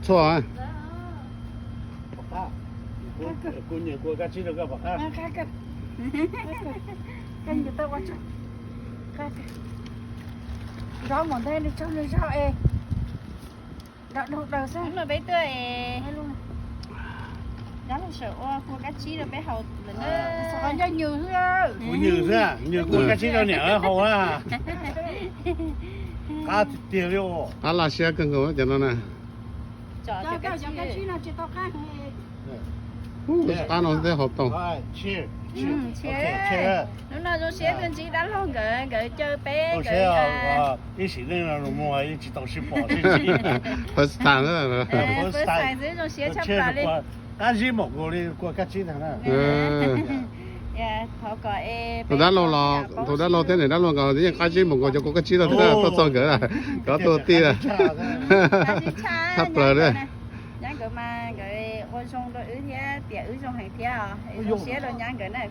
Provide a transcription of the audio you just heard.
Txhua. Kuv nyuam kua kab tsib rau koj pom qab. Zov mus ntej li tsaug li zog es dog dog daws xwb. Hnub no peb tuaj es Dab Laug Sawm ua kua kab tsib rau peb haus lawm na. Xov nyuj xwb, nyuam kua kab tsib rau niam haus na. Qab tiag tiag li. Qab laj siab kawg nkaus cov no na. Qab no thiaj haus tau. Hnub no zoo siab tuaj ntsib dab laug nkawd, nkawd caw peb nkawd. Ib sim neej no mus yeej tsis tau sib pom. First time. First time xwb zoo siab tshaj plaws li. Qab zib npaum nkaus li kua kab tsib ntag na. Thov kom tus dab laug los, tus dab laug thiab niam dab laug nkawd yeej qab zib npaum nkaus cov kua kab tsib no thiab, tuaj txog nkawd, nkawd tuaj tij. Tshaj plaws li. Nyab nkawd mas nkawd ua zoo rau wb thiab, tiam wb zoo heev thiab, zoo siab rau nyab nkawd na.